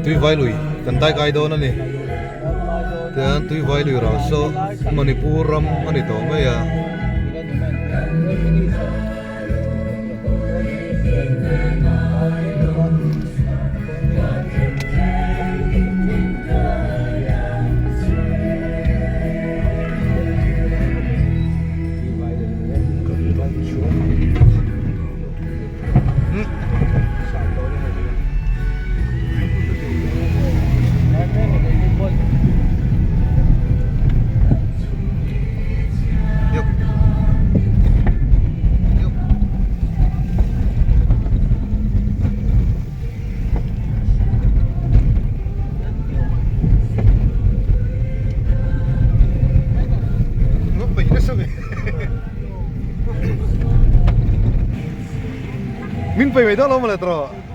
Tuivai lui kan dai kai dawn a ni. Tian Tuivai lui ral saw Manipur ram a ni tawh mai a. Min pai mai dawn lo mawle tawh.